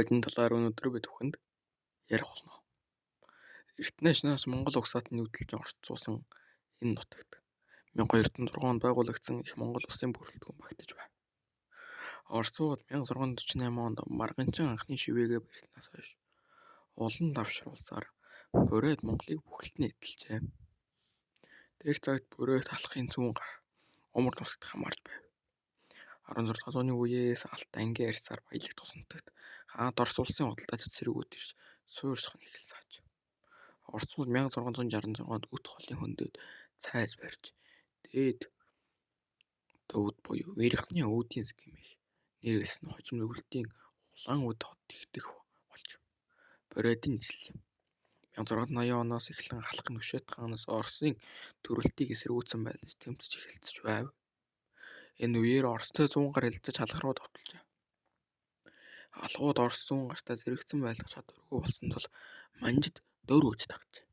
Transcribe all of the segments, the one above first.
Буриадын талаар өнөөдөр би түүхэнд ярих болно. Эртнээс Монгол угсаатын нүүдэлж орцуулсан энэ нутагт 1206 онд байгуулагдсан их Монгол улсын бүрэлдэхүүн багтаж байв. Оросууд 1648 онд Марганчин анхны шивээгээ барьснаас хойш улам давшруулсаар Буриад Монголыг бүхэлд нь эдэлжээ. Тэр цагт Буриад халахын зүүн гар Умар нутагт хамаарч байв. 16 дугаар зууны үеэс алт ангийн арьсаар баялаг тус нутагт хаант Орос улсын худалдаачид цэргүүд ирж суурьших нь эхэлсэн аж. Оросууд 1666 онд Үт холын хөндөөд цайз барьж дээд өвд буюу Верхний өвдийн хэмээх нэрэлсэн хожим зөвлөлтийн Улаан үд хот ихдэх болж Буриадын нийслэл юм. 1680 оноос эхлэн халахын түшээт хаанаас Оросын төрөлтийг эсэргүүцсэн байлж тэмцэж эхэлцэж байв. Энэ үеэр Оростой зүүн гар хэлэлцэж халах руу довтолжээ. Халахууд Орос зүүн гартаа зэрэгцэн байлгах чадваргүй болсон тул Манжид дөөр үж дагжээ.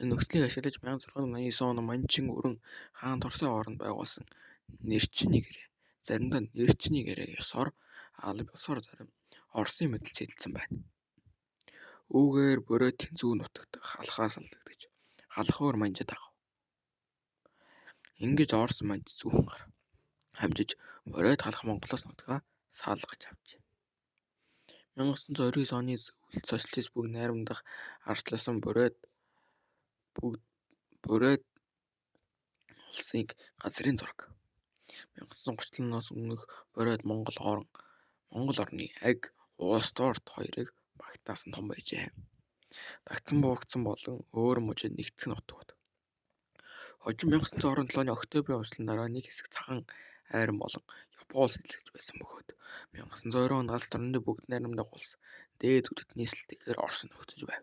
Энэ нөхцөлийг ашиглаж 1689 он Манчин өрн хаан Орсын хооронд байгуулсан Нэрчний гэрээ, заримдаа Нэрчний гэрээ ёсоор аль босоор зарим Оросын мэдэл чийдэлсэн байна. Үүгээр Буриадын зүүн нутагт халахаас алдагдаж, халах өөр Манжид дагав. Ингэж Орос Манж зүүн гар хамжиж Буриад халах Монголоос нутгаа салгаж авчээ. 1929 оны зөвлөлт социалист бүгд найрамдах ардчилсан Буриад бүгд Буриад улсын газрын зураг. 1937 оноос өмнөх Буриад Монгол орн Монгол орны аг Улс-Дорд хоёрыг багтаасан том байжээ. Дагцсан буугдсан болон өөр мужид нэгтгэх нутгууд. Хожим 1927 оны октябрийн хувьсгалын дараа нэг хэсэг цагаан айран болон Япон улс эзэлж байсан бөгөөд 1920 онд галс дорнодын бүгд найрамдах улс дээд үдэд нийслэлтэйгээр Орос нөхдөж байв.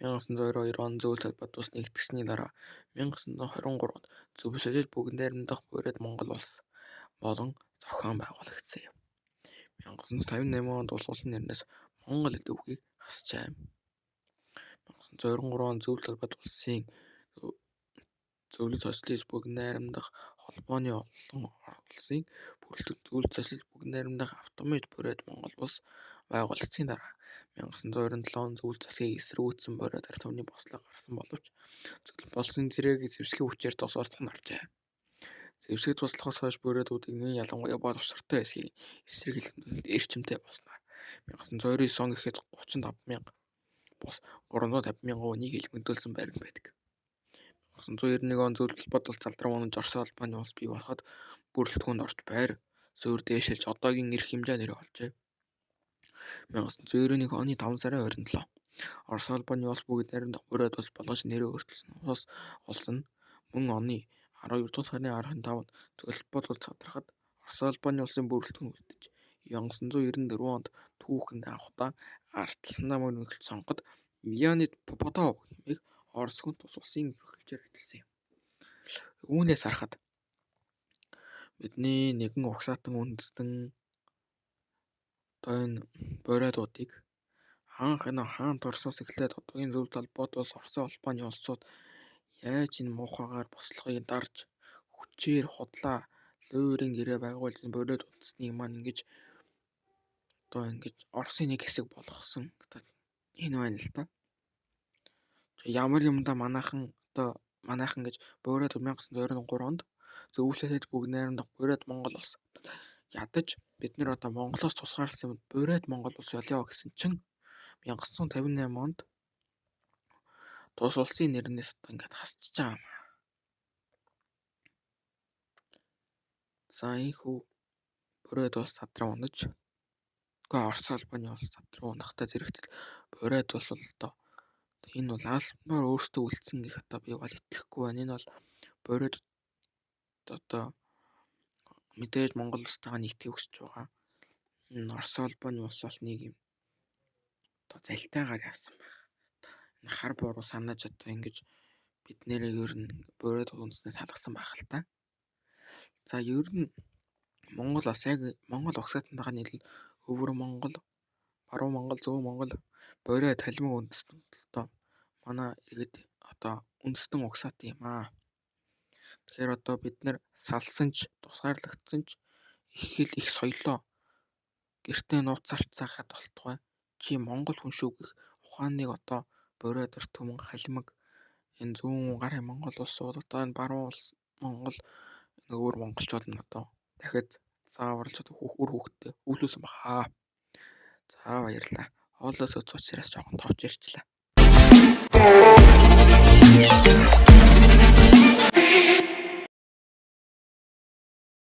1922 он зөвлөлт холбоот улс нэгтгэсний дараа 1923 онд зөвшөөрөл бүгд найрамдах Буриад Монгол улс болон зохион байгуулагдсан юм. 1958 онд улс улсын нэрнээс Монгол гэдэг үгийг хасжээ. 1923 он зөвлөлт холбоот улсын зөвлөлт социалист бүгд найрамдах холбооны олон улсын бүрэлдэхүүн зөвлөлт социалист бүгд найрамдах автономит Буриад Монгол улс байгуулагдсаны дараа 1927 он зөвлөлт засгийг эсэргүүцсэн Буриад ард түмний бослого гарсан боловч зөвлөлт болсон зэрэг зэвсгийн хүчээр тус улсад нь оржээ. Зэвсэг туслахаас хойш Буриадуудыг нэн ялангуяа боловсролтой эсхийг эсрэг хэлсэн эрчимтэй болсноор 1929 он гэхэд 35 мянга бус 350 мянган хүнийг элбэгдүүлсэн баримт байдаг. 1991 он зөвлөлт холбоот улс залдран унаж Оросын холбооны улс бий болоход бүрэлдэхүүнд орж байр суурь дээшилж одоогийн эрх хэмжээ нэрээ олжээ. 1991 оны 5 сарын 27 Орос холбооны улс бүгд найрамдах Буриад улс болгож нэрээ өөрчилсөн. Улс нь мөн оны 12 дугаар сарын 15-нд зөвлөлт улс задрахад Орос холбооны улсын бүрэлдэхүүн үлдэж 1994 онд түүхэнд анх удаа ардталсандаа мөн ерөнхийлөгч сонгоход Леонид Попадов хэмээх Орос хүн тус улсын ерөнхийлөгчөөр ажилласан юм. Үүнээс харахад бидний нэгэн угсаатан үндэстэн одоо энэ Буриадуудыг анх энэ хаант Оросоос эхлээд одоогийн зөвлөлт холбоот улс Оросын холбооны улсууд яаж энэ муухайгаар бослогыг дарж хүчээр худлаа луйврын гэрээ байгуулж энэ Буриад үндэстнийг маань ингэж одоо ингэж Оросын нэг хэсэг болгосон энэ байна л да. Ямар юмдаа манайхан одоо манайхан гэж Буриад 1923 онд зөвлөлтөд бүгд найрамдах Буриад Монгол улс ядаж бид нэр одоо Монголоос тусгаарласан юм Буриад Монгол улс болёо гэсэн чинь 1958 онд тус улсын нэрнээс одоо ингээд хасчихж байгаа юм. За ийхүү Буриад улс задран унаж үгүй Орос холбооны улс задран унахтай зэрэгцэл Буриад улс бол одоо энэ бол албаар өөрсдөө үлдсэн гэх одоо би бол итгэхгүй байна. Энэ бол Буриад одоо мэдээж Монгол улстайгаа нэгдэхийг хүсэж байгаа. Энэ Орос холбооны улс бол нэг юм одоо залтайгаар яасан байх. Энэ хар буруу санаж одоо ингэж бид нэрээ ер нь Буриад үндэснээс салгасан байх л та. За ер нь Монгол бас яг Монгол угсаатантайгаа нийлэн Өвөр Монгол, Баруун Монгол, Зүүн Монгол, Буриад талмиг үндэстэн одоо манай иргэд одоо үндэстэн угсаат юм аа. Тэгэхээр одоо бид нэр салсан ч тусгаарлагдсан ч их хэл их соёлоо Гэртээ нууцалцаахад болтугай чи монгол хүн шүү гэх ухааныг одоо Бориод Түмэн, Халимаг энэ зүүн гарын Монгол улсууд, одоо энэ баруун улс Монгол, өөр монголчууд нь одоо дахиад зааварлаж одоо үр хүүхэдтэй өвлүүлсэн баха. За, баярлалаа. Хоолоос цуучраас жоохон товч ярьчлаа.